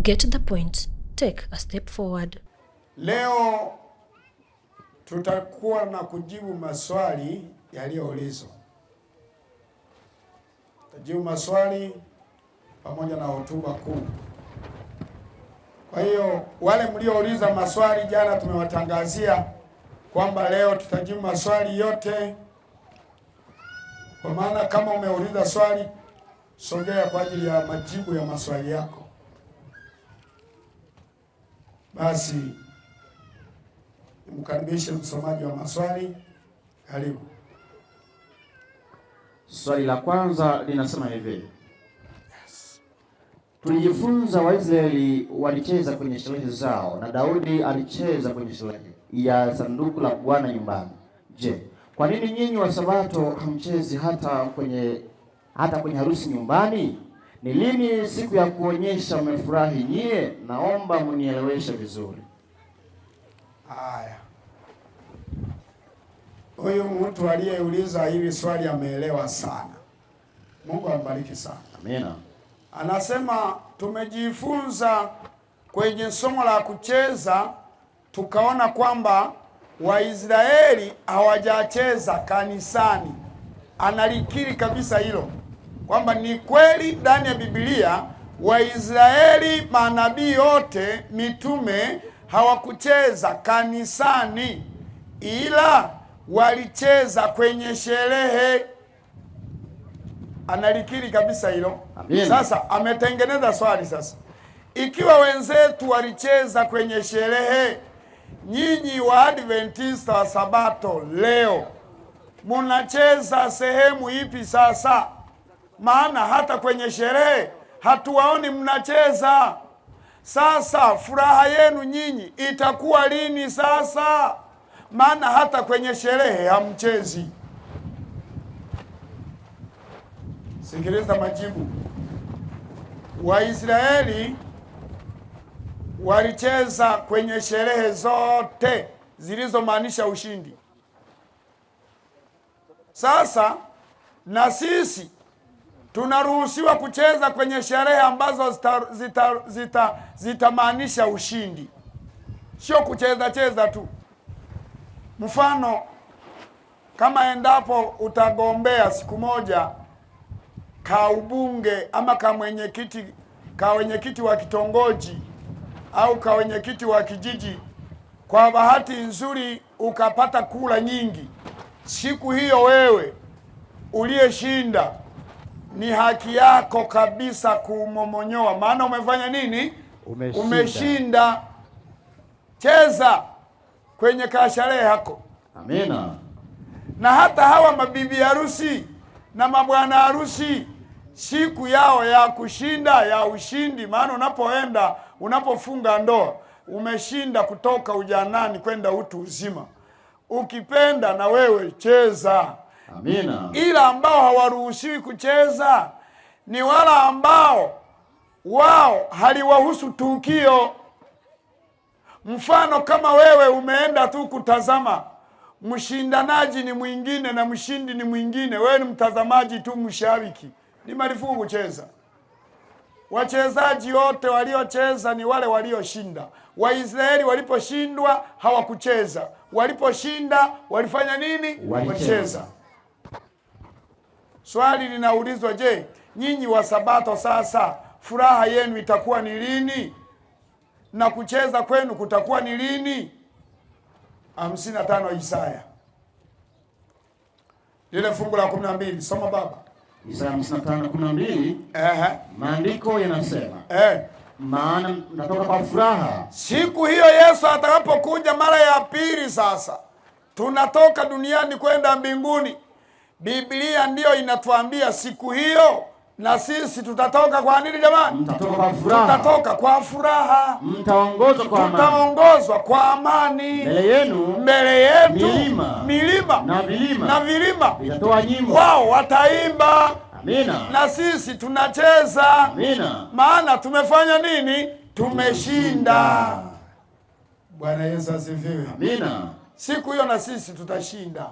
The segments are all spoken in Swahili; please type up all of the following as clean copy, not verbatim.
Get the point. Take a step forward. Leo tutakuwa na kujibu maswali yaliyoulizwa. Tutajibu maswali pamoja na hotuba kuu. Kwa hiyo wale mliouliza maswali jana, tumewatangazia kwamba leo tutajibu maswali yote. Kwa maana kama umeuliza swali, sogea kwa ajili ya majibu ya maswali yako. Basi nimkaribishe msomaji wa maswali. Karibu. Swali la kwanza linasema hivi: Tulijifunza Waisraeli walicheza kwenye sherehe zao na Daudi alicheza kwenye sherehe ya sanduku la Bwana nyumbani. Je, kwa nini nyinyi wa Sabato hamchezi hata kwenye harusi nyumbani? Ni lini siku ya kuonyesha mmefurahi nyie? Naomba mnieleweshe vizuri. Haya, huyu mtu aliyeuliza hili swali ameelewa sana. Mungu ambariki sana. Amina. Anasema tumejifunza kwenye somo la kucheza, tukaona kwamba Waisraeli hawajacheza kanisani. Analikiri kabisa hilo kwamba ni kweli ndani ya Biblia Waisraeli, manabii wote, mitume hawakucheza kanisani, ila walicheza kwenye sherehe. Analikiri kabisa hilo. Amina. Sasa ametengeneza swali sasa, ikiwa wenzetu walicheza kwenye sherehe, nyinyi Waadventista wa Sabato leo munacheza sehemu ipi sasa? Maana hata kwenye sherehe hatuwaoni mnacheza. Sasa furaha yenu nyinyi itakuwa lini sasa? Maana hata kwenye sherehe hamchezi. Sikiliza majibu. Waisraeli walicheza kwenye sherehe zote zilizomaanisha ushindi. Sasa na sisi tunaruhusiwa kucheza kwenye sherehe ambazo zitamaanisha ushindi, sio kucheza cheza tu. Mfano, kama endapo utagombea siku moja ka ubunge ama ka mwenyekiti wa kitongoji au ka wenyekiti wa kijiji, kwa bahati nzuri ukapata kura nyingi, siku hiyo wewe uliyeshinda ni haki yako kabisa kumomonyoa, maana umefanya nini? Umeshinda. Umeshinda. Cheza kwenye kasharehe yako. Amina. Na hata hawa mabibi harusi na mabwana harusi siku yao ya kushinda ya ushindi, maana unapoenda unapofunga ndoa umeshinda kutoka ujanani kwenda utu uzima. Ukipenda na wewe cheza. Amina. Ila ambao hawaruhusiwi kucheza ni wala ambao wao haliwahusu tukio. Mfano, kama wewe umeenda tu kutazama, mshindanaji ni mwingine na mshindi ni mwingine, wewe ni mtazamaji tu, mshabiki, ni marufuku kucheza. Wachezaji wote waliocheza ni wale walioshinda. Waisraeli waliposhindwa hawakucheza, waliposhinda walifanya nini? Walicheza. Walicheza. Swali linaulizwa, je, nyinyi wa Sabato sasa furaha yenu itakuwa ni lini na kucheza kwenu kutakuwa ni lini? 55 Isaya lile fungu la 12, soma baba. Isaya 55:12. Maandiko yanasema, maana mtatoka kwa furaha Siku hiyo Yesu atakapokuja mara ya pili, sasa tunatoka duniani kwenda mbinguni. Biblia ndiyo inatuambia siku hiyo na sisi tutatoka kwa nini jamani? Mtatoka kwa furaha. Tutatoka kwa furaha. Mtaongozwa kwa amani. Tutaongozwa kwa amani. Mbele yenu, mbele yetu milima, milima na vilima, na vilima vitatoa nyimbo. Wao wataimba. Amina. Na sisi tunacheza. Amina. Maana tumefanya nini? Tumeshinda. Bwana Yesu asifiwe. Amina. Siku hiyo na sisi tutashinda.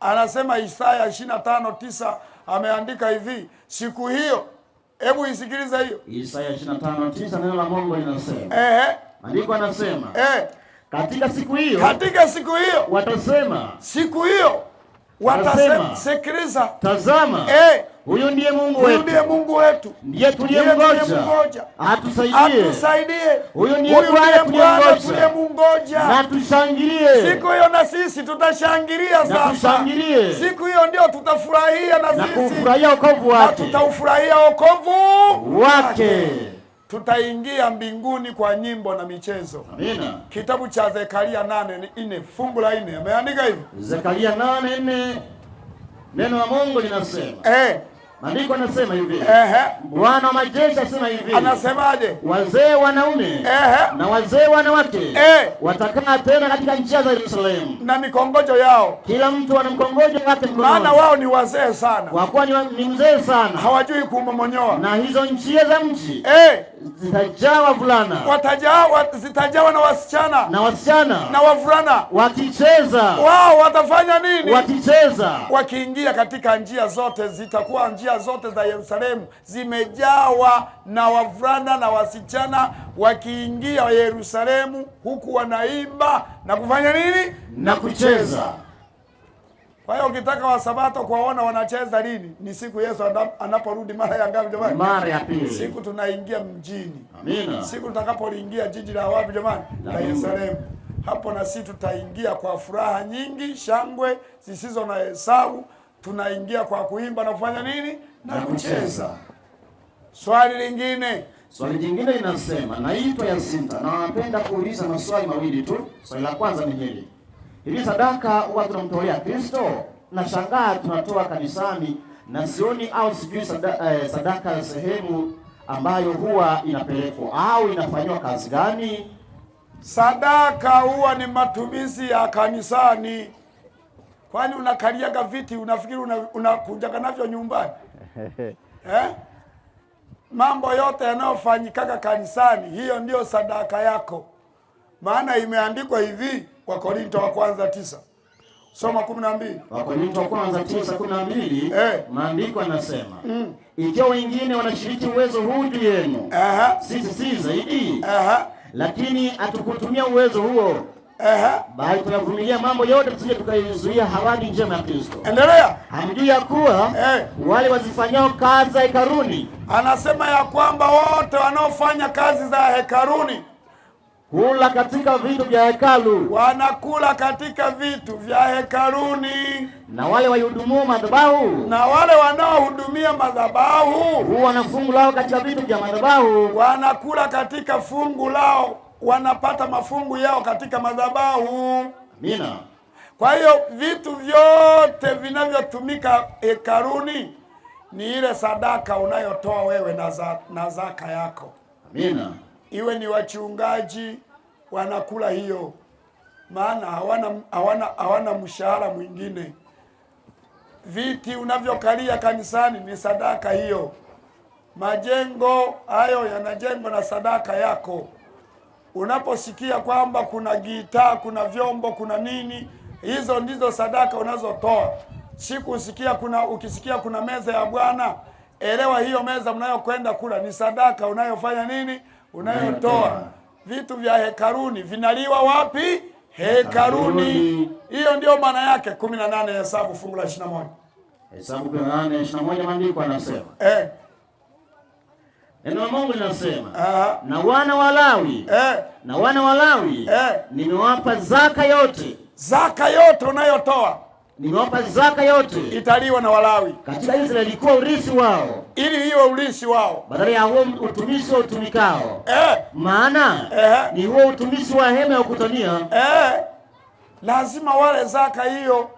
Anasema Isaya 25:9 ameandika hivi, siku hiyo Hebu isikilize hiyo. Isaya 25:9, neno la Mungu linasema. Ehe. Maandiko yanasema, katika siku hiyo, Katika siku hiyo watasema, siku hiyo watasema, sikiliza, tazama, huyu ndiye Mungu huyu wetu, ndiye Mungu wetu, ndiye tuliyemngoja atusaidie, atusaidie. Huyu ndiye Bwana tuliyemngoja, na tushangilie siku hiyo. Na sisi tutashangilia sasa, tushangilie siku hiyo, ndio tutafurahia na na sisi kufurahia wokovu na wake, tutaufurahia wokovu wake. Tutaingia mbinguni kwa nyimbo na michezo. Amina. Kitabu cha Zekaria 8:4 fungu la 4 ameandika hivi. Zekaria 8:4, neno la Mungu linasema. Maandiko anasema hivi. Bwana wa majeshi asema hivi. Anasemaje? Wazee wanaume na wazee wanawake watakaa tena katika njia za Yerusalemu, na mikongojo yao, kila mtu ana mkongojo wake mkononi, maana wao ni wazee sana, kwa kuwa ni mzee sana, hawajui kumomonyoa. Na hizo njia za mji zitajaa wavulana, zitajawa na wasichana, na wasichana na wavulana wakicheza. Wao watafanya nini? Wakicheza, wakiingia katika njia zote, zitakuwa njia zote za Yerusalemu zimejawa na wavulana na wasichana wakiingia Yerusalemu, huku wanaimba na kufanya nini? Na kucheza. Kwa hiyo ukitaka Wasabato kuwaona wanacheza lini, ni siku Yesu anaporudi mara ya ngapi jamani? Mara ya pili. Siku tunaingia mjini. Amina. Siku tutakapoingia jiji la wapi jamani? La Yerusalemu. Hapo na sisi tutaingia kwa furaha nyingi, shangwe zisizo na hesabu. Tunaingia kwa kuimba na kufanya nini? Na kucheza. Swali lingine. Swali jingine linasema, naitwa Yasinta na napenda kuuliza maswali mawili tu. Swali la kwanza ni hili. Hivi sadaka huwa tunamtolea Kristo? Nashangaa tunatoa kanisani na sioni au sijui sadaka ya sehemu ambayo huwa inapelekwa au inafanywa kazi gani? Sadaka huwa ni matumizi ya kanisani. Kwani unakaliaga viti unafikiri unakujaga navyo nyumbani? Mambo yote yanayofanyikaga kanisani, hiyo ndiyo sadaka yako. Maana imeandikwa hivi, Wakorinto wa kwanza 9 soma 12. Wakorinto wa kwanza 9:12, maandiko yanasema, ikiwa wengine wanashiriki uwezo huu juu yenu, sisi si zaidi. Lakini hatukutumia uwezo huo. Bali tunavumilia mambo yote tusije tukaizuia habari njema ya Kristo. Endelea. Hamjui ya kuwa wale wazifanyao kazi za hekaluni, anasema ya kwamba wote wanaofanya kazi za hekaluni hula katika vitu vya hekalu, wanakula katika vitu vya hekaluni, na wale waihudumuo madhabahu, na wale wanaohudumia madhabahu huwa na fungu lao katika vitu vya madhabahu, wanakula katika fungu lao, wanapata mafungu yao katika madhabahu. Amina. Kwa hiyo vitu vyote vinavyotumika hekaluni ni ile sadaka unayotoa wewe na zaka yako. Amina. Iwe ni wachungaji wanakula hiyo, maana hawana mshahara mwingine. Viti unavyokalia kanisani ni sadaka hiyo. Majengo hayo yanajengwa na sadaka yako. Unaposikia kwamba kuna gitaa, kuna vyombo, kuna nini, hizo ndizo sadaka unazotoa. Siku ukisikia kuna meza ya Bwana, elewa hiyo meza mnayokwenda kula ni sadaka unayofanya nini? Unayotoa. Vitu vya hekaluni vinaliwa wapi? Hekaluni. Hiyo ndio maana yake. 18 Hesabu fungu la 21. Hesabu 18:21, maandiko yanasema. Neno la Mungu linasema, na wana wa Lawi, na wana wa Lawi, nimewapa zaka yote. Zaka yote unayotoa nimewapa zaka yote italiwa na Walawi katika Israeli, ilikuwa urithi wao, ili iwe urithi wao, badala ya huo utumishi wa utumikao. Maana ni huo utumishi wa hema ya kukutania. Lazima wale zaka hiyo,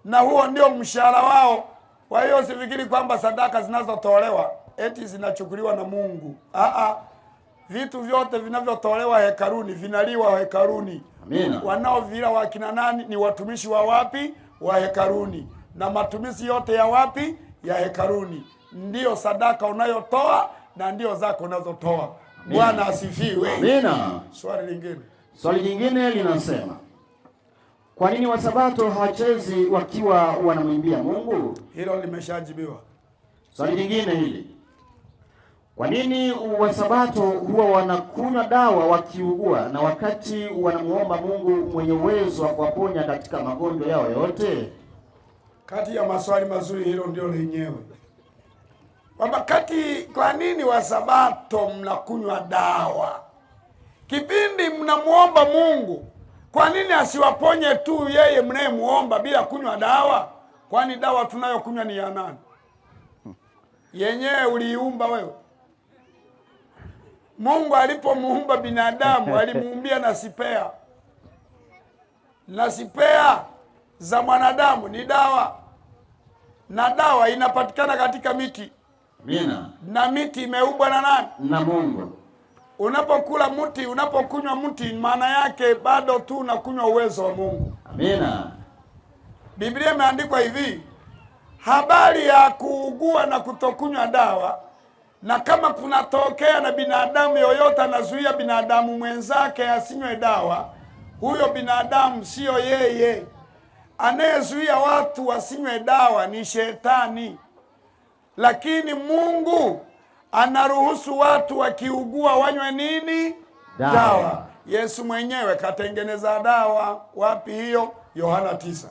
na huo ndio mshahara wao. Kwa hiyo usifikiri kwamba sadaka zinazotolewa eti zinachukuliwa na Mungu. Vitu vyote vinavyotolewa hekaluni vinaliwa hekaluni. Amina. Wanaovila wakina nani? Ni watumishi wa wapi? Wa hekaluni. Na matumizi yote ya wapi? Ya hekaluni. Ndiyo sadaka unayotoa na ndiyo zako unazotoa. Bwana asifiwe. Amina. Swali lingine. Swali jingine linasema, kwa nini Wasabato hawachezi wakiwa wanamwimbia Mungu? Hilo limeshajibiwa. Swali jingine hili. Kwa nini Wasabato huwa wanakunywa dawa wakiugua na wakati wanamuomba Mungu mwenye uwezo wa kuwaponya katika magonjwa yao yote? Kati ya maswali mazuri, hilo ndio lenyewe, kwamba kati, kwa nini Wasabato mnakunywa dawa kipindi mnamuomba Mungu? Kwa nini asiwaponye tu yeye mnayemuomba bila kunywa dawa? Kwani dawa tunayokunywa ni ya nani? Yenyewe uliiumba wewe? Mungu alipomuumba binadamu alimuumbia na sipea, na sipea za mwanadamu ni dawa, na dawa inapatikana katika miti. Amina. Na miti imeumbwa na nani? Na Mungu. Unapokula mti, unapokunywa mti, maana yake bado tu unakunywa uwezo wa Mungu. Amina. Biblia imeandikwa hivi, habari ya kuugua na kutokunywa dawa, na kama kunatokea na binadamu yoyote anazuia binadamu mwenzake asinywe dawa, huyo binadamu siyo yeye. Anayezuia watu wasinywe dawa ni shetani, lakini Mungu anaruhusu watu wakiugua wanywe nini? Dawa. Yesu mwenyewe katengeneza dawa. Wapi hiyo? Yohana 9,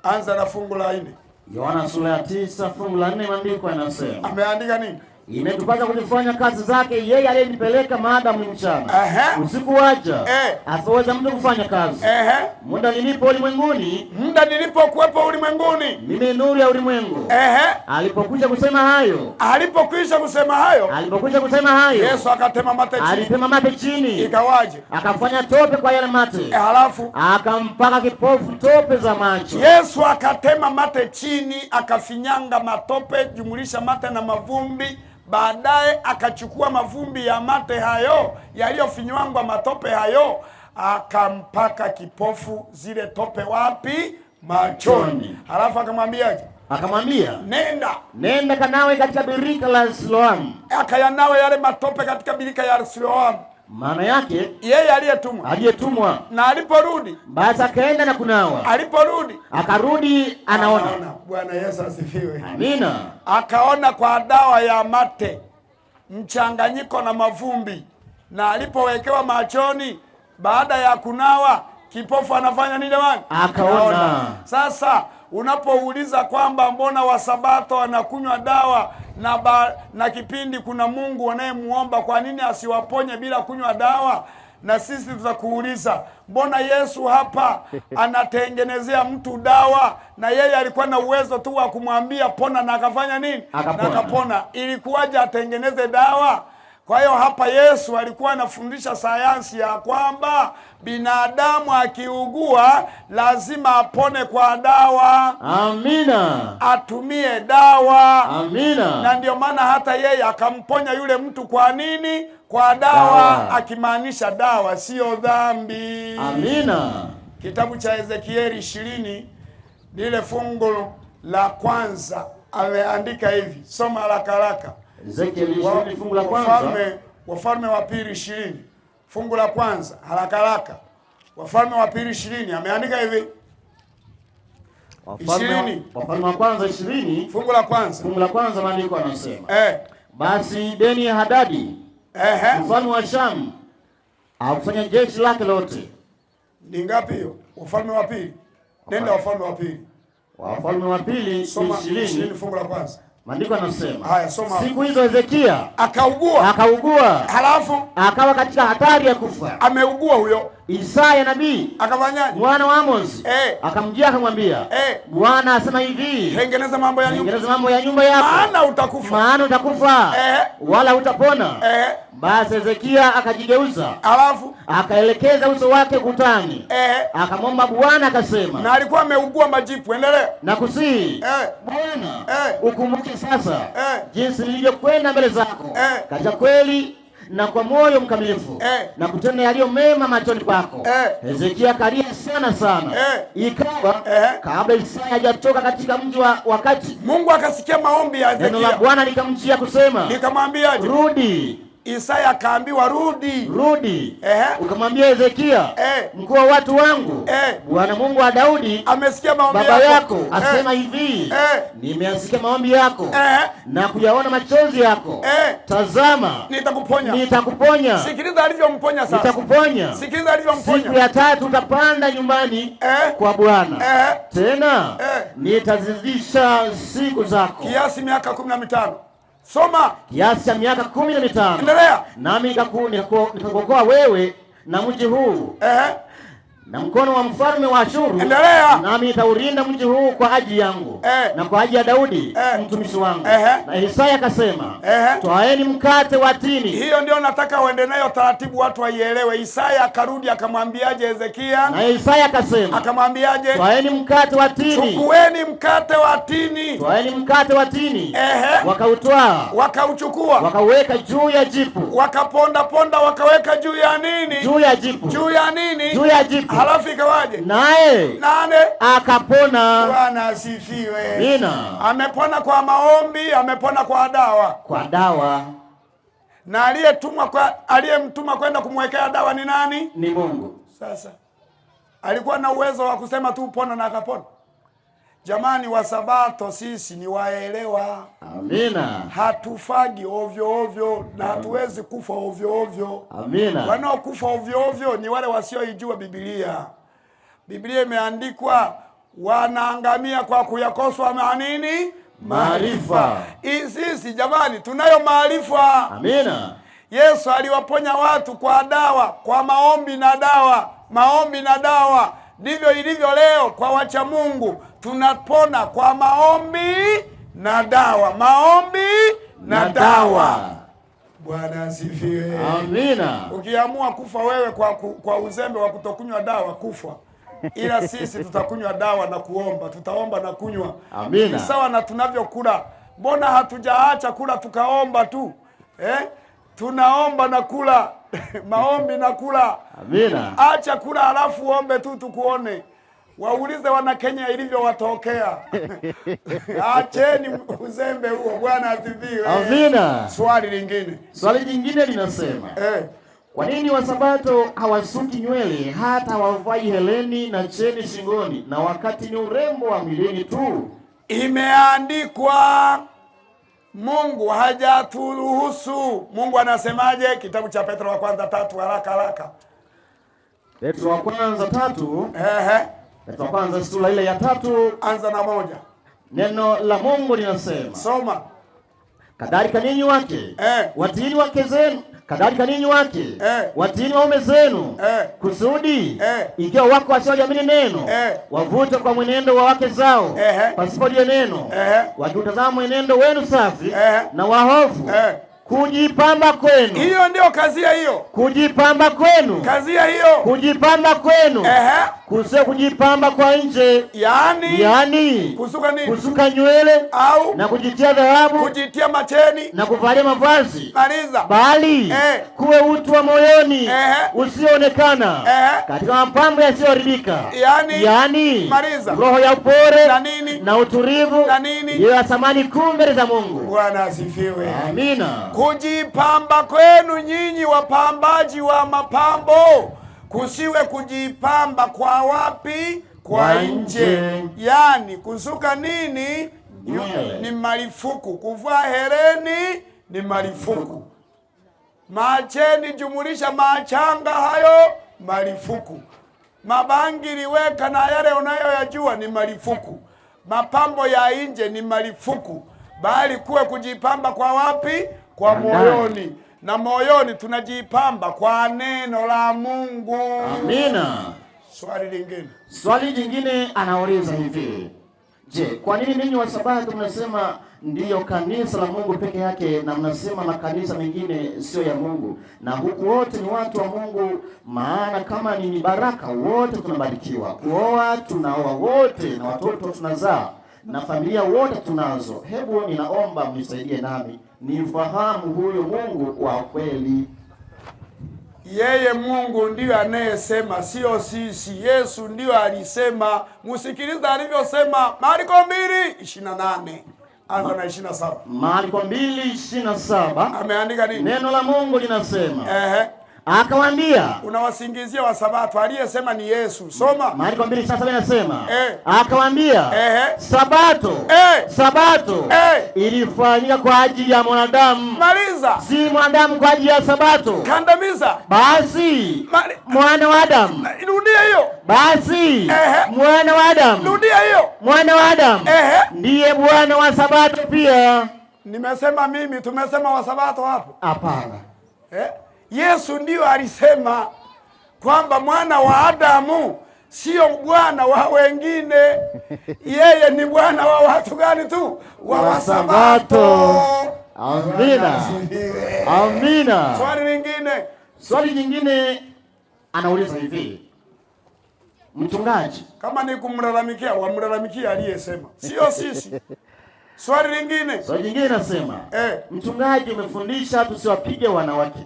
anza na fungu la 4. Yohana sura ya 9 fungu la 4, maandiko yanasema. Ameandika nini? Imetupasa kuzifanya kazi zake yeye aliyenipeleka maadamu ni mchana. Usiku waja asoweza mtu kufanya kazi. Muda nilipo ulimwenguni, muda nilipokuwepo ulimwenguni, mimi nuru ya ulimwengu. Alipokwisha kusema hayo, alipokwisha kusema hayo, alipokwisha kusema hayo, Yesu akatema mate chini. Alitema mate chini. Ikawaje? Akafanya tope kwa yale mate. Halafu akampaka kipofu tope za macho. Yesu akatema mate chini, akafinyanga matope, jumulisha mate na mavumbi. Baadaye akachukua mavumbi ya mate hayo yaliyofinywangwa matope hayo, akampaka kipofu zile tope wapi? Machoni. Halafu akamwambiaje? Akamwambia, nenda, nenda kanawe katika birika la Siloamu. Akayanawe yale matope katika birika ya Siloamu. Maana yake yeye aliyetumwa, aliyetumwa. Na aliporudi basi akaenda na kunawa. Aliporudi akarudi anaona. Bwana Yesu asifiwe. Amina. Akaona kwa dawa ya mate mchanganyiko na mavumbi, na alipowekewa machoni baada ya kunawa, kipofu anafanya nini jamani? Akaona. Sasa unapouliza kwamba mbona Wasabato wanakunywa dawa na kipindi kuna Mungu anayemuomba kwa nini asiwaponye bila kunywa dawa, na sisi tutakuuliza mbona Yesu hapa anatengenezea mtu dawa na yeye alikuwa na uwezo tu wa kumwambia pona na akafanya nini? Akapona. Na akapona. Ilikuwaje atengeneze dawa? Kwa hiyo hapa Yesu alikuwa anafundisha sayansi ya kwamba binadamu akiugua lazima apone kwa dawa. Amina. Atumie dawa. Amina. Na ndio maana hata yeye akamponya yule mtu kwa nini? Kwa dawa, dawa. Akimaanisha dawa sio dhambi. Amina. Kitabu cha Ezekieli 20 lile fungu la kwanza ameandika hivi. Soma haraka haraka. Ezekieli 20 fungu la kwanza. Wafalme wa pili 20 fungu la kwanza haraka haraka. Wafalme wa pili 20 ameandika hivi. 20. Wafalme wa kwanza 20 fungu la kwanza. Fungu la kwanza maandiko yanasema. Basi Beni Hadadi mfalme wa Shamu akufanya jeshi lake lote. Ni ngapi hiyo? Wafalme wa pili. Nenda Wafalme wa pili. Wafalme wa pili 20. 20 fungu la kwanza. Maandiko yanasema, Haya, soma. Siku hizo Hezekia akaugua. Akaugua. Halafu akawa katika hatari ya kufa. Ameugua huyo. Isaya nabii akafanyaje? Mwana wa Amozi akamjia akamwambia, Bwana asema hivi, tengeneza mambo ya nyumba. Tengeneza mambo ya nyumba yako. Maana utakufa. Maana utakufa. Wala hutapona. Basi Hezekia akajigeuza. Halafu akaelekeza uso wake ukutani. Akamwomba Bwana akasema. Na alikuwa ameugua majipu. Endelea. Nakusihi, Bwana, ukumbuke sasa jinsi nilivyokwenda mbele zako katika kweli na kwa moyo mkamilifu na kutenda yaliyo mema machoni pako. Hezekia akalia sana sana. Ikawa kabla Isaya hajatoka katika mji wa wakati, Mungu akasikia maombi ya neno la Hezekia. Bwana likamjia kusema, Likamwambiaje? Rudi Isaya akaambiwa rudi. Rudi. Ukamwambia Hezekia, mkuu wa watu wangu, Bwana Mungu wa Daudi amesikia maombi baba yako, asema hivi, nimeasikia maombi yako na kuyaona machozi yako. Tazama, nitakuponya. Nitakuponya. Sikiliza alivyomponya sasa. Nitakuponya. Sikiliza alivyomponya. Siku ya tatu utapanda nyumbani kwa Bwana. Tena nitazidisha siku zako kiasi miaka 15. Soma. Kiasi cha miaka 15. Endelea. Nami nikakuokoa wewe na mji huu na mkono wa mfalme wa Ashuru. Endelea. Nami nitaulinda mji huu kwa ajili yangu na kwa ajili ya Daudi mtumishi wangu. Na Isaya akasema, twaeni mkate wa tini. Hiyo ndio nataka uende nayo taratibu, watu waielewe. Isaya akarudi akamwambiaje Hezekia? Na Isaya akasema, akamwambiaje? Twaeni mkate wa tini. Chukueni mkate wa tini. Twaeni mkate wa tini. Wakautwaa. Wakauchukua. Wakauweka juu ya jipu. Wakaponda ponda wakaweka juu ya nini? Juu ya jipu. Juu ya nini? Juu ya jipu. Halafu ikawaje? Naye nane akapona. Bwana asifiwe. Amina. Amepona kwa maombi, amepona kwa dawa. Kwa dawa. Na aliyemtuma kwenda kumwekea dawa ni nani? Ni Mungu. Sasa alikuwa na uwezo wa kusema tu pona na akapona. Jamani, wa Sabato sisi ni waelewa. Amina. Hatufagi ovyo ovyo na hatuwezi kufa ovyo ovyo. Amina. Wanaokufa ovyo ovyo ni wale wasioijua Biblia. Biblia imeandikwa wanaangamia kwa kuyakoswa nini? Maarifa. Sisi jamani tunayo maarifa. Amina. Yesu aliwaponya watu kwa dawa, kwa maombi na dawa, maombi na dawa. Ndivyo ilivyo leo kwa wacha Mungu, tunapona kwa maombi na dawa, maombi na dawa. Bwana asifiwe. Amina. Ukiamua kufa wewe kwa uzembe wa kutokunywa dawa, kufa. Ila sisi tutakunywa dawa na kuomba, tutaomba na kunywa. Amina. Sawa na tunavyokula. Mbona hatujaacha kula tukaomba tu? Tunaomba na kula. Maombi na kula. Amina. Acha kula halafu uombe tu tukuone. Waulize wana Kenya ilivyowatokea. Acheni uzembe huo. Bwana asifiwe. Amina. Swali lingine. Swali jingine linasema, kwa nini Wasabato hawasuki nywele hata hawavai heleni na cheni shingoni, na wakati ni urembo wa mwilini tu? Imeandikwa, Mungu hajaturuhusu. Mungu anasemaje? Kitabu cha Petro wa kwanza 3, haraka haraka. Petro wa kwanza 3. Petro wa kwanza sura ile ya 3, anza na 1. Neno la Mungu linasema, soma. Kadhalika ninyi wake, watiini wake zenu, kadhalika ninyi wake, watiini waume zenu, kusudi ikiwa wako wasioamini neno, wavutwe kwa mwenendo wa wake zao, pasipo lile neno, wakiutazama mwenendo wenu safi na wahofu, kujipamba kwenu. Hiyo ndio kazi hiyo. Kujipamba kwenu. Kazi hiyo. Kujipamba kwenu. Kusio kujipamba kwa nje. Yaani kusuka nini? Kusuka nywele au na kujitia dhahabu, kujitia macheni na kuvalia mavazi. Maliza. Bali kuwe utu wa moyoni usioonekana katika mapambo yasiyoharibika. Yaani maliza. Roho ya upole na nini? Na utulivu na nini? Ndiyo ya thamani kuu mbele za Mungu. Bwana asifiwe. Amina. Kujipamba kwenu nyinyi wapambaji wa mapambo, kusiwe kujipamba kwa wapi? Kwa nje. Yaani kusuka nini? Ni marufuku. Kuvaa hereni ni marufuku. Macheni jumulisha machanga hayo marufuku. Mabangili weka na yale unayoyajua ni marufuku. Mapambo ya nje ni marufuku. Bali kuwe kujipamba kwa wapi? Kwa moyoni. Na moyoni tunajipamba kwa neno la Mungu. Amina. Swali lingine. Swali jingine anauliza hivi: je, kwa nini ninyi wa Sabato mnasema ndiyo kanisa la Mungu peke yake, na mnasema makanisa mengine sio ya Mungu, na huku wote ni watu wa Mungu? Maana kama ni baraka wote tunabarikiwa, kuoa tunaoa wote, na watoto tunazaa, na familia wote tunazo. Hebu ninaomba mnisaidie nami nifahamu huyo Mungu wa kweli. Yeye Mungu ndiyo anayesema, sio sisi. Yesu ndiyo alisema. Musikilize alivyosema, Marko 2:28. Anza na 27. Marko 2:27. Ameandika nini? Neno la Mungu linasema, Ehe. akawaambia. Unawasingizia wa Sabato, aliyesema ni Yesu. Soma. Marko 2:27 inasema, Eh. akawaambia, Ehe. Sabato, Eh. Sabato Eh. ilifanyika kwa ajili ya mwanadamu, Maliza. si mwanadamu kwa ajili ya Sabato. Kandamiza. Basi mwana wa Adamu, Rudia hiyo. basi Ehe. mwana wa Adamu, Rudia hiyo. mwana wa Adamu Ehe. ndiye Bwana wa Sabato pia. Nimesema mimi, tumesema wa Sabato hapo. Hapana. Eh? Yesu ndiyo alisema kwamba mwana wa Adamu sio bwana wa wengine. Yeye ni bwana wa watu gani tu? Wa Wasabato. Amina. Amina. Swali lingine. Swali nyingine anauliza hivi, mchungaji, Kama ni kumlalamikia, wamlalamikia aliyesema, sio sisi. Swali lingine. Swali lingine nasema, mchungaji, umefundisha tusiwapige wanawake.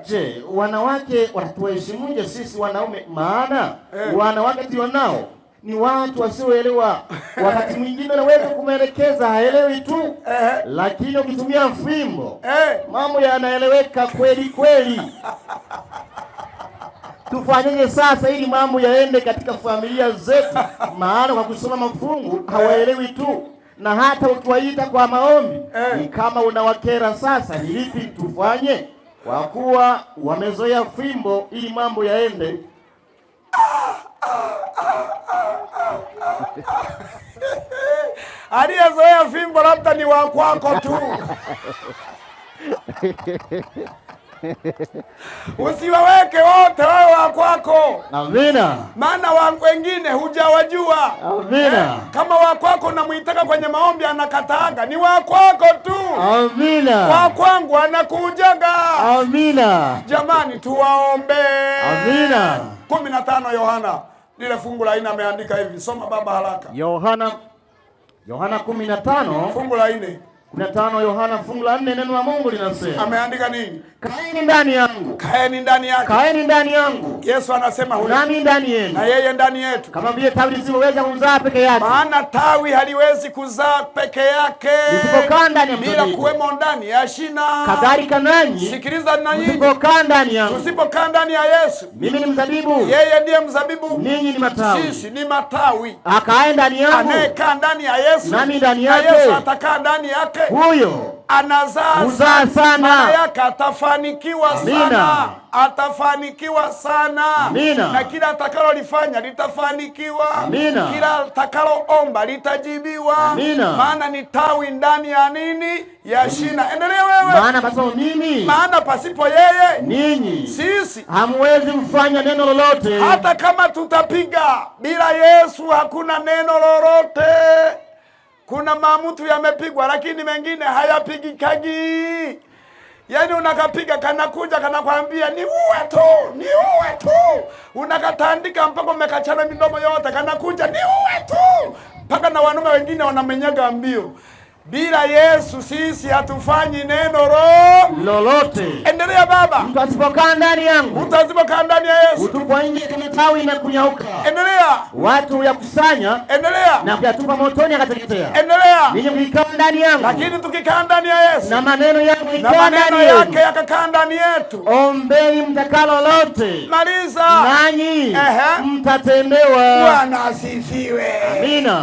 Je, wanawake watatuheshimuje sisi wanaume? Maana wanawake tulionao ni watu wasioelewa. Wakati mwingine unaweza kumwelekeza haelewi tu, lakini ukitumia fimbo mambo yanaeleweka kweli kweli. Tufanyeje sasa ili mambo yaende katika familia zetu? Maana kwa kusoma mafungu hawaelewi tu, na hata ukiwaita kwa maombi ni kama unawakera. Sasa ni lipi tufanye, kwa kuwa wamezoea fimbo ili mambo yaende? Aliyezoea fimbo labda ni wa kwako tu. Usiwaweke wote wawe wa kwako. Amina. Maana wengine hujawajua. Amina. Kama wa kwako unamuitaka kwenye maombi anakataaga, ni wa kwako tu. Amina. Wa kwangu anakujaga. Amina. Jamani, tuwaombe. Amina. 15 Yohana, lile fungu la 4 ameandika hivi. Soma baba haraka. Yohana 15 fungu la 4. 15 Yohana fungu la 4, neno la Mungu linasema. Ameandika nini? Kaeni ndani yangu. Kaeni ndani yake. Kaeni ndani yangu. Yesu anasema huyo. Nami ndani yenu. Na yeye ndani yetu. Kama vile tawi lisivyoweza kuzaa peke yake. Maana tawi haliwezi kuzaa peke yake. Lisipokaa ndani ya Bila mzabibu. kuwemo ndani ya shina. Kadhalika nanyi. Sikiliza na nyinyi. Msipokaa ndani yangu. Tusipokaa ndani ya Yesu. Mimi ni mzabibu. Yeye ndiye mzabibu. Ninyi ni matawi. Sisi ni matawi. Akae ndani yangu. Anayekaa ndani ya Yesu. Nami ndani Na yake. Yesu atakaa ndani yake. Huyo anazaa huzaa sana. Maana yake atafanikiwa Amina. sana. Atafanikiwa sana. Amina. Na kila atakalolifanya litafanikiwa. Amina. Kila atakaloomba litajibiwa. Amina. Maana ni tawi ndani ya nini? Ya shina. Endelea wewe. Maana pasipo mimi, maana pasipo yeye, ninyi sisi hamwezi kufanya neno lolote. Hata kama tutapiga bila Yesu hakuna neno lolote. Kuna mamutu yamepigwa lakini mengine hayapigikagi. Yaani unakapiga kanakuja kanakwambia ni uwe tu, ni uwe tu. Unakatandika mpaka umekachana midomo yote, kanakuja ni uwe tu. Mpaka na wanaume wengine wanamenyaga mbio. Bila Yesu sisi hatufanyi neno lolote. Endelea baba. Mtu asipokaa ndani yangu, Mtu asipokaa ndani ya Yesu, hutupwa nje kama tawi na kunyauka. Endelea. Watu huyakusanya Endelea. na kuyatupa motoni akateketea. Endelea. Ninyi mkikaa ndani yangu, lakini tukikaa ndani ya Yesu, na maneno yangu na ikaa maneno ndani yenu, yake yakakaa ndani yetu, ombeni mtakalo lote, maliza, nanyi mtatendewa. Bwana asifiwe. Amina.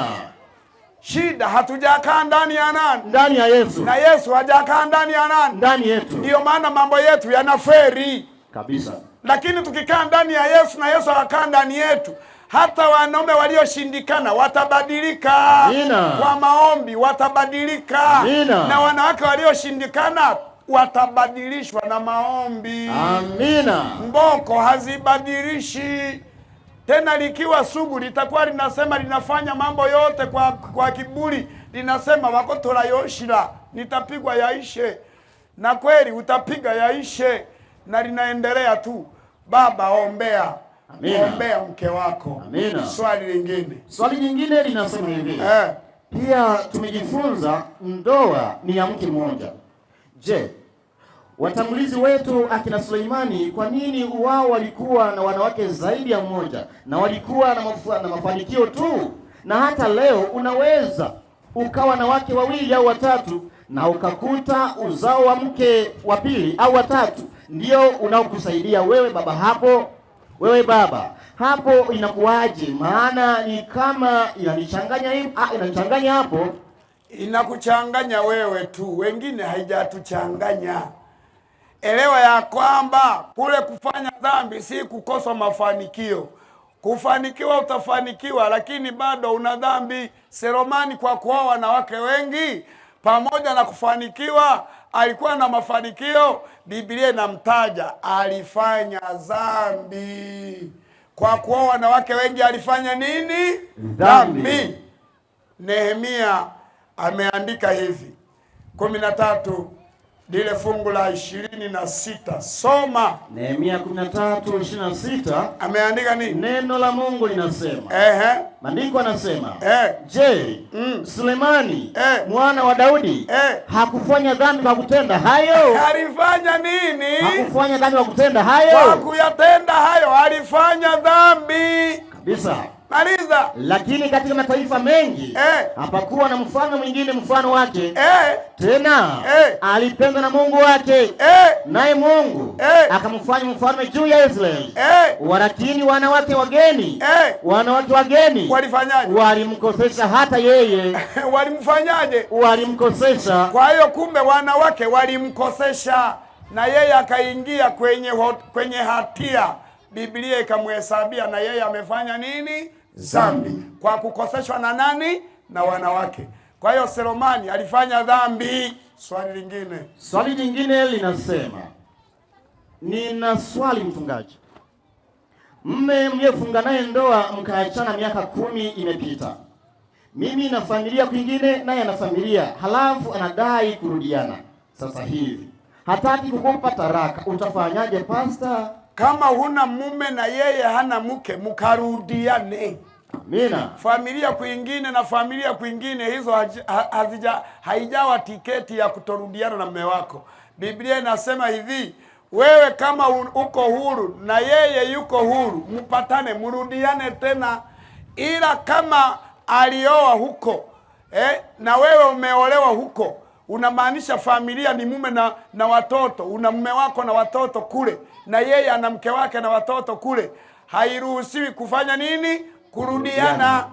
Shida hatujakaa ndani ya nani? Ndani ya Yesu. Na Yesu hajakaa ndani ya nani? Ndani yetu. Ndiyo maana mambo yetu yanaferi kabisa. Lakini tukikaa ndani ya Yesu na Yesu akakaa ndani yetu, hata wanaume walioshindikana watabadilika. Amina. Kwa maombi watabadilika. Amina. Na wanawake walioshindikana watabadilishwa na maombi. Amina. Mboko hazibadilishi. Tena likiwa sugu litakuwa linasema linafanya mambo yote kwa kiburi, linasema wakotola yoshila, nitapigwa yaishe. Na kweli utapiga yaishe, na linaendelea tu. Baba, ombea. Amina. Ombea mke wako. Amina. Swali lingine. Swali lingine linasema hivi. Pia tumejifunza ndoa ni ya mke mmoja. Je, watangulizi wetu akina Suleimani, kwa nini wao walikuwa na wanawake zaidi ya mmoja na walikuwa na mafanikio tu? Na hata leo unaweza ukawa na wake wawili au watatu, na ukakuta uzao wa mke wa pili au watatu ndio unaokusaidia wewe baba hapo, wewe baba hapo inakuwaje? Maana ni kama inanichanganya, inanichanganya hapo. Inakuchanganya wewe tu, wengine haijatuchanganya. Elewa ya kwamba kule kufanya dhambi si kukosa mafanikio. Kufanikiwa utafanikiwa, lakini bado una dhambi. Selomani kwa kuoa wanawake wengi, pamoja na kufanikiwa, alikuwa na mafanikio. Biblia inamtaja alifanya dhambi kwa kuoa wanawake wengi. Alifanya nini? Dhambi. Nehemia ameandika hivi 13 lile fungu la 26, soma Nehemia 13:26. Ameandika nini? Neno la Mungu linasema, maandiko anasema, je, Sulemani mwana wa Daudi hakufanya dhambi kwa kutenda hayo? Alifanya nini? Hakufanya dhambi kwa kutenda hayo? Kwa kuyatenda hayo alifanya dhambi kabisa. Maliza. Lakini katika mataifa mengi hapakuwa na mfano mwingine mfano wake. Tena alipendwa na Mungu wake, naye Mungu akamfanya mfalme juu ya Israeli. Walakini wanawake wageni, wanawake wageni walifanyaje? Walimkosesha hata yeye. Walimfanyaje? Walimkosesha. Kwa hiyo kumbe wanawake walimkosesha na yeye akaingia kwenye hatia. Biblia ikamhesabia na yeye amefanya nini? Dhambi. Kwa kukoseshwa na nani? Na wanawake. Kwa hiyo Selomani alifanya dhambi. Swali lingine. Swali lingine linasema, nina swali mchungaji. Mme mliyefunga naye ndoa mkaachana miaka 10 imepita. Mimi na familia kwingine, naye ana familia, halafu anadai kurudiana. Sasa hivi hataki kukupa taraka, utafanyaje pastor? Kama huna mume na yeye hana mke, mkarudiane. Amina. Familia kwingine na familia kwingine, hizo haijawa tiketi ya kutorudiana na mume wako. Biblia inasema hivi, wewe kama uko huru na yeye yuko huru, mpatane, mrudiane tena. Ila kama alioa huko na wewe umeolewa huko, unamaanisha familia ni mume na watoto, una mume wako na watoto kule, na yeye ana mke wake na watoto kule, hairuhusiwi kufanya nini? Kurudiana.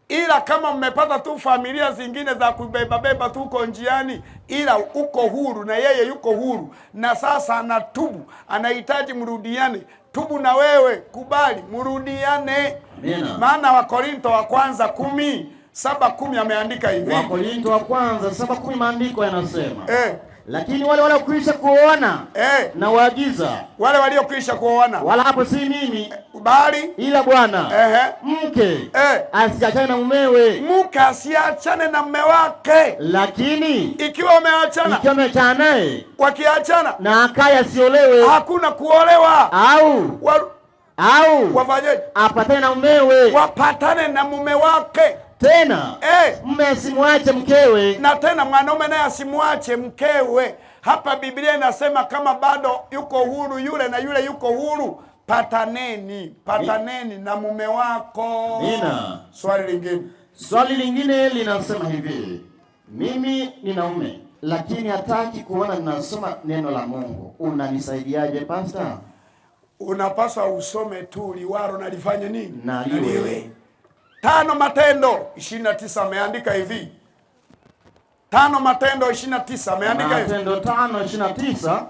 Ila kama mmepata tu familia zingine za kubeba beba tu uko njiani, ila uko huru na yeye yuko huru, na sasa anatubu, anahitaji mrudiane, tubu na wewe, kubali mrudiane. Maana Wakorinto wa kwanza 10:7-10 ameandika hivi. Wakorinto wa kwanza 7:10 maandiko yanasema, lakini wale waliokwisha kuoana na waagiza, wale waliokwisha kuoana, wala hapo si mimi bali ila Bwana, mke asiachane na mumewe, mke asiachane na mume wake. Lakini ikiwa wameachana, ikiwa wameachana naye, wakiachana na akaye asiolewe, hakuna kuolewa, au au wafanyeje? Apatane na mumewe, wapatane na mume wake. Tena mume asimwache mkewe, na tena mwanaume naye asimwache mkewe. Hapa Biblia inasema kama bado yuko huru yule na yule yuko huru, pataneni, pataneni na mume wako. Amina. Swali lingine. Swali lingine linasema hivi, mimi nina mume lakini hataki kuona ninasoma neno la Mungu, unanisaidiaje pastor? Unapaswa usome tu liwaro na lifanye nini? Na liwe. 5 Matendo 29 ameandika hivi. 5 Matendo 29 ameandika hivi. Matendo 5:29.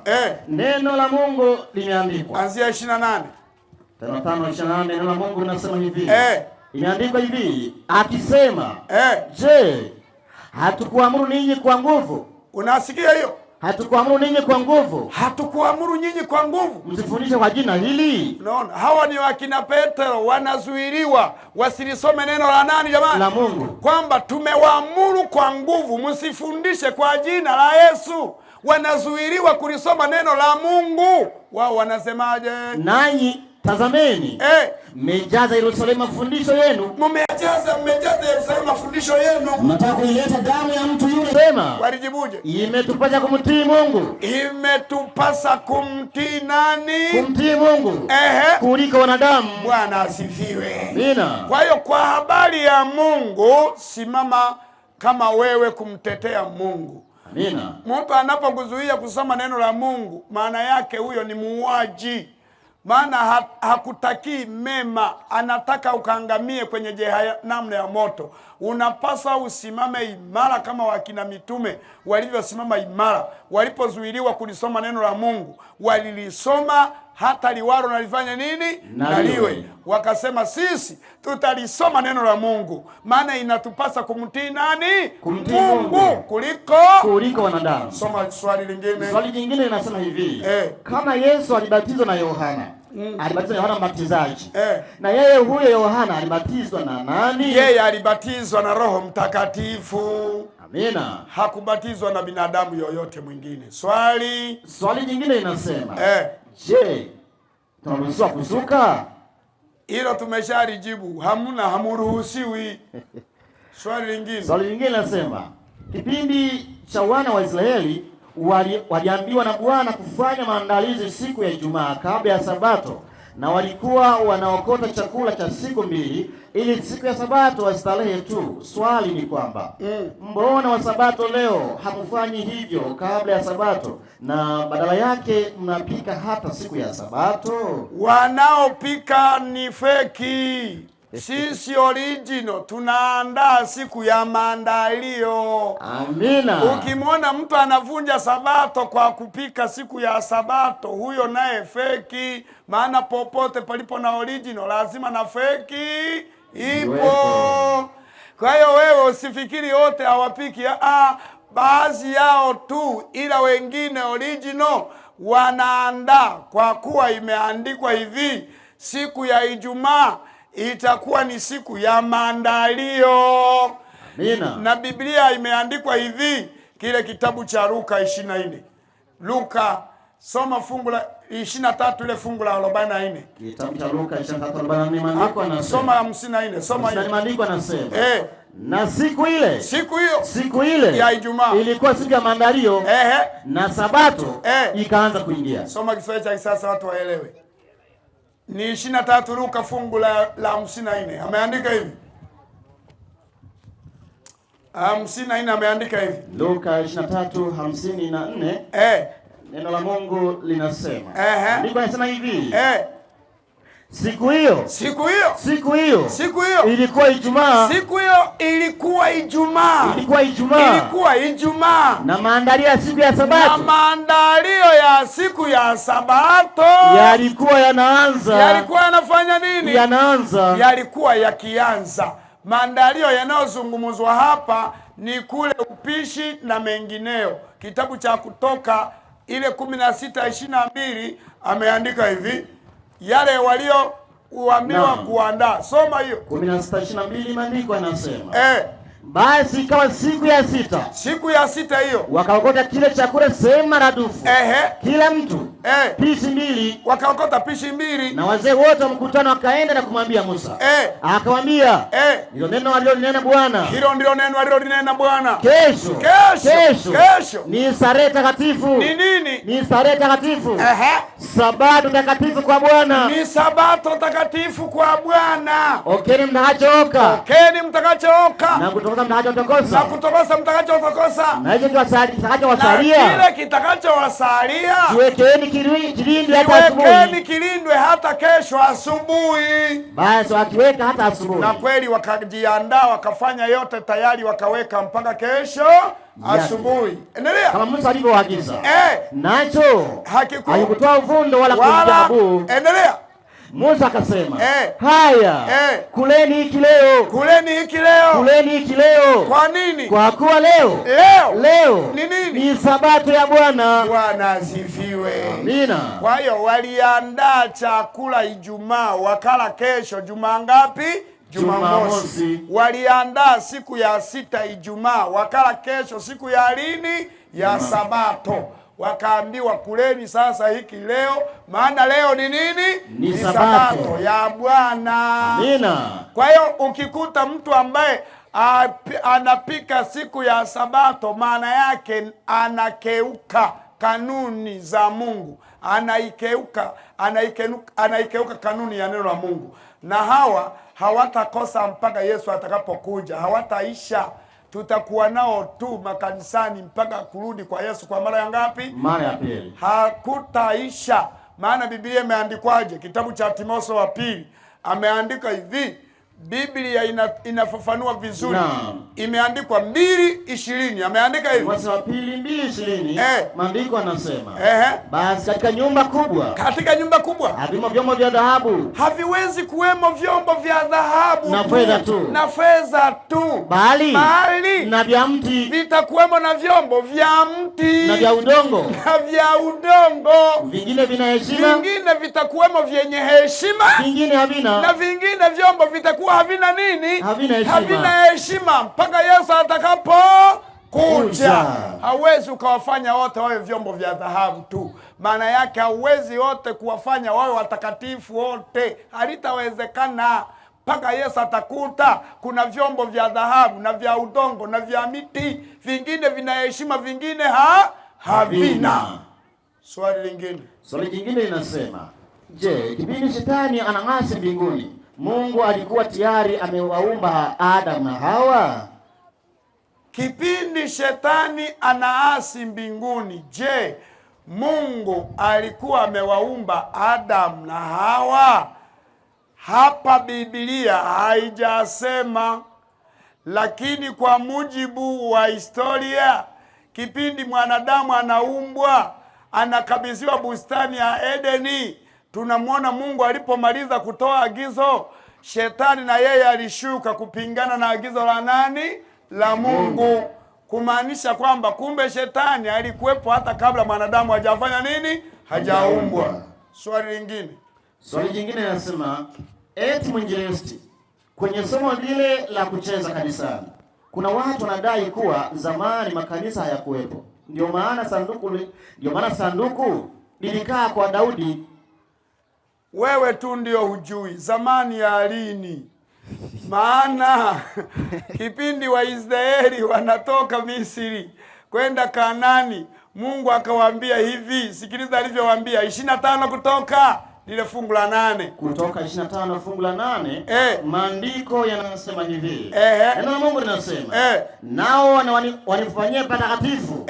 Neno la Mungu limeandikwa. Anzia 28. 5:28 neno la Mungu linasema hivi. Imeandikwa hivi, akisema, je, hatukuamuru ninyi kwa nguvu? Unasikia hiyo? Hatukuamuru ninyi kwa nguvu. Hatukuamuru nyinyi kwa nguvu. Msifundishe kwa jina hili. Unaona, hawa ni wakina Petro wanazuiliwa wasilisome neno la nani jamani? La Mungu. Kwamba tumewaamuru kwa nguvu msifundishe kwa jina la Yesu. Wanazuiliwa kulisoma neno la Mungu. Wao wanasemaje? Nanyi tazameni, mmejaza Yerusalemu mafundisho yenu. Mmejaza Yerusalemu mafundisho yenu. Mnataka kuileta damu ya mtu yule. Sema. Walijibuje? Imetupasa kumtii Mungu. Imetupasa kumtii nani? Kumtii Mungu. Kuliko wanadamu. Bwana asifiwe. Amina. Kwa hiyo kwa habari ya Mungu simama kama wewe kumtetea Mungu. Amina. Mtu anapokuzuia kusoma neno la Mungu, maana yake huyo ni muuaji. Maana hakutakii mema, anataka ukaangamie kwenye jehanamu ya moto. Unapaswa usimame imara kama wakina mitume walivyosimama imara. Walipozuiliwa kulisoma neno la Mungu, walilisoma hata liwalo nalifanya nini? Na liwe. Wakasema sisi tutalisoma neno la Mungu, maana inatupasa kumtii nani? Kumtii Mungu, Mungu kuliko wanadamu. Soma swali lingine. Swali jingine linasema hivi. Kama Yesu alibatizwa na Yohana, alibatizwa na Yohana Mbatizaji. Na yeye huyo Yohana alibatizwa na nani? Yeye alibatizwa na Roho Mtakatifu. Amina. Hakubatizwa na binadamu yoyote mwingine. Swali jingine linasema, je, tunaruhusiwa kusuka? Hilo tumeshalijibu. Hamna, hamuruhusiwi. Swali lingine. Swali lingine linasema, kipindi cha wana wa Israeli waliambiwa na Bwana kufanya maandalizi siku ya Ijumaa kabla ya Sabato, na walikuwa wanaokota chakula cha siku mbili ili siku ya Sabato wastarehe tu. Swali ni kwamba mbona wa Sabato leo hamfanyi hivyo kabla ya Sabato, na badala yake mnapika hata siku ya Sabato? Wanaopika ni feki. Sisi original tunaandaa siku ya maandalio. Amina. Ukimwona mtu anavunja Sabato kwa kupika siku ya Sabato, huyo naye feki. Maana popote palipo na original lazima na feki ipo. Kwa hiyo wewe usifikiri wote hawapiki. Baadhi yao tu, ila wengine original wanaandaa, kwa kuwa imeandikwa hivi, siku ya Ijumaa itakuwa ni siku ya maandalio. Amina. Na Biblia imeandikwa hivi, kile kitabu cha Luka 24. Luka, soma fungu la 23, ile fungu la 44. Kitabu cha Luka 23:44, maandiko yanasema. Soma 54, soma hiyo. Maandiko yanasema. Na siku ile, Siku hiyo, siku ile ya Ijumaa ilikuwa siku ya maandalio, na Sabato ikaanza kuingia. Soma Kiswahili cha kisasa watu waelewe. Ni 23 Luka fungu la 54. Ameandika hivi. 54 ameandika hivi. Luka 23:54. Neno la Mungu linasema. Andiko linasema hivi. Siku hiyo. Siku hiyo. Siku hiyo. Siku hiyo. Ilikuwa Ijumaa. Siku hiyo ilikuwa Ijumaa. Ilikuwa Ijumaa. Ilikuwa Ijumaa. Na maandalio ya siku ya Sabato. Na maandalio ya siku ya Sabato yalikuwa yanaanza. Yalikuwa yanafanya nini? Yanaanza. Yalikuwa yakianza. Maandalio yanayozungumzwa hapa ni kule upishi na mengineo. Kitabu cha Kutoka ile 16:22 ameandika hivi, yale walioambiwa kuandaa. Soma hiyo. 16:22 maandiko yanasema. Basi ikawa siku ya sita. Siku ya sita hiyo. Wakaokota kile chakula sehemu maradufu. Kila mtu pishi mbili. Wakaokota pishi mbili. Na wazee wote wa mkutano wakaenda na kumwambia Musa. Akamwambia, Hilo neno alilolinena Bwana. Hilo ndilo neno alilolinena Bwana. Kesho. Kesho. Kesho. Kesho. Ni starehe takatifu. Ni nini? Ni starehe takatifu. Sabato takatifu kwa Bwana. Ni sabato takatifu kwa Bwana. Okeni mtakachooka. Okeni mtakachooka. Na kutokosa mtakachotokosa. Na kutokosa mtakachotokosa. Na hicho kitakachowasalia. Na kile kitakachowasalia. Kiwekeni kilindwe hata asubuhi. Kiwekeni kilindwe hata kesho asubuhi. Basi wakiweka hata asubuhi. Na kweli wakajiandaa, wakafanya yote tayari, wakaweka mpaka kesho asubuhi. Endelea. Kama Musa alivyoagiza. Nacho hakikutoa uvundo wala kuingia. Endelea. Musa akasema, haya, kuleni hiki leo. Kuleni hiki leo. Kuleni hiki leo. Kwa nini? Kwa kuwa leo. Leo. Leo. Ni nini? Ni Sabato ya Bwana. Bwana asifiwe. Amina. Kwa hiyo waliandaa chakula Ijumaa, wakala kesho. Jumaa ngapi? Jumamosi. Waliandaa siku ya sita Ijumaa, wakala kesho siku ya lini? Ya Sabato. Wakaambiwa kuleni sasa hiki leo, maana leo ni nini? Ni Sabato ya Bwana. Amina. Kwa hiyo ukikuta mtu ambaye anapika siku ya Sabato, maana yake anakeuka kanuni za Mungu, anaikeuka kanuni ya neno la Mungu. Na hawa hawatakosa mpaka Yesu atakapokuja, hawataisha. Tutakuwa nao tu makanisani mpaka kurudi kwa Yesu kwa mara ya ngapi? Mara ya pili. Hakutaisha. Maana Biblia imeandikwaje? Kitabu cha Timotheo wa pili ameandika hivi, Biblia inafafanua vizuri. Naam. Imeandikwa 2:20. Ameandika hivi. Timotheo wa pili 2:20. Maandiko anasema, basi katika nyumba kubwa, katika nyumba kubwa havimo vyombo vya dhahabu, haviwezi kuwemo vyombo vya dhahabu na fedha tu, na fedha tu, bali bali na vya mti, vitakuwemo na vyombo vya mti na vya udongo, na vya udongo. Vingine vina heshima, vingine vitakuwemo vyenye heshima, vingine havina, na vingine vyombo vitakuwa havina nini? Havina heshima. Havina heshima mpaka Yesu atakapo kuja. Hauwezi ukawafanya wote wawe vyombo vya dhahabu tu. Maana yake hauwezi wote kuwafanya wawe watakatifu wote, halitawezekana mpaka Yesu atakuta kuna vyombo vya dhahabu na vya udongo na vya miti, vingine vina heshima, vingine havina. Swali lingine. Swali jingine linasema, je, kipindi shetani anang'asi mbinguni, Mungu alikuwa tayari amewaumba Adam na Hawa? Kipindi shetani anaasi mbinguni, je, Mungu alikuwa amewaumba Adam na Hawa? Hapa Biblia haijasema, lakini kwa mujibu wa historia, kipindi mwanadamu anaumbwa, anakabidhiwa bustani ya Edeni, tunamwona Mungu alipomaliza kutoa agizo, shetani na yeye alishuka kupingana na agizo la nani? La Mungu. Kumaanisha kwamba kumbe shetani alikuwepo hata kabla mwanadamu hajafanya nini? Hajaumbwa. Swali lingine. Swali jingine linasema, eti mwinjilisti, kwenye somo lile la kucheza kanisani, kuna watu wanadai kuwa zamani makanisa hayakuwepo. Ndio maana sanduku lilikaa kwa Daudi. Wewe tu ndio hujui zamani ya lini. Maana kipindi Waisraeli wanatoka Misri kwenda Kanani, Mungu akawaambia hivi, sikiliza alivyowaambia, 25 Kutoka lile fungu la 8. Kutoka 25 fungu la 8, maandiko yanasema hivi. Neno la Mungu linasema, nao wanifanyie patakatifu,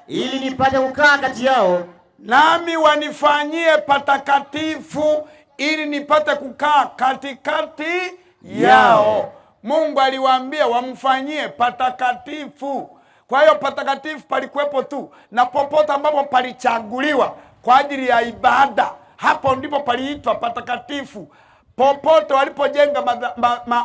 ili nipate kukaa kati yao. Nami wanifanyie patakatifu ili nipate kukaa katikati yao. Mungu aliwaambia wamfanyie patakatifu. Kwa hiyo patakatifu palikuwepo tu, na popote ambapo palichaguliwa kwa ajili ya ibada, hapo ndipo paliitwa patakatifu. Popote walipojenga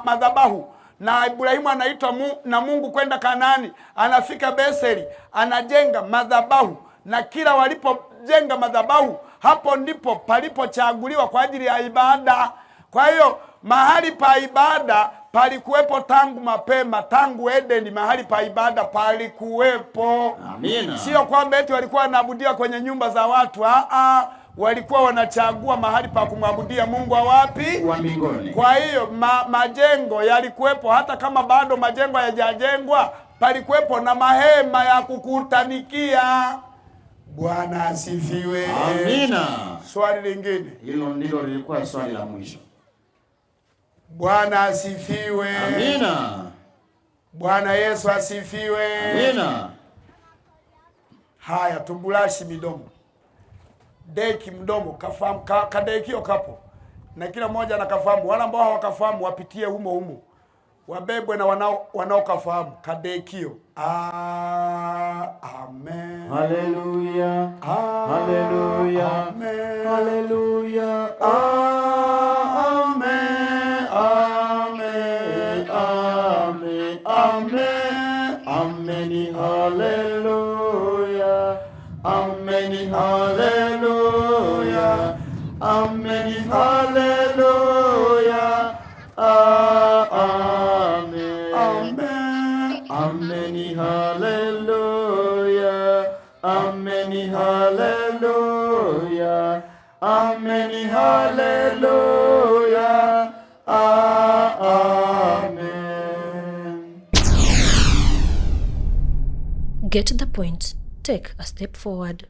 madhabahu, na Ibrahimu anaitwa na Mungu kwenda Kanaani, anafika Beseli, anajenga madhabahu, na kila walipojenga madhabahu, hapo ndipo palipochaguliwa kwa ajili ya ibada. Kwa hiyo mahali pa ibada palikuwepo tangu mapema, tangu Edeni mahali pa ibada palikuwepo. Amina. Sio kwamba eti walikuwa wanaabudia kwenye nyumba za watu, walikuwa wanachagua mahali pa kumwabudia Mungu wa wapi? Wa mbinguni. Kwa hiyo majengo yalikuwepo, hata kama bado majengo hayajajengwa, palikuwepo na mahema ya kukutanikia. Bwana asifiwe. Amina. Swali lingine. Hilo ndilo lilikuwa swali la mwisho. Bwana asifiwe. Amina. Bwana Yesu asifiwe. Amina. Haya, tumbulashi midomo. Deki mdomo, kafahamu, kadekio kapo. Na kila mmoja anakafahamu. Wale ambao hawakafahamu wapitie humo humo. Wabebwe na wanaokafahamu. Kadekio. Amen. Haleluya. Haleluya. Amen. Haleluya. Amen. Amen. Amen. Amen. Amen. Haleluya. Amen. Haleluya. Amen. Haleluya. Amen. Amen. Amen. Haleluya. Amen. Haleluya. Amen. Haleluya. Amen. Get the point. Take a step forward.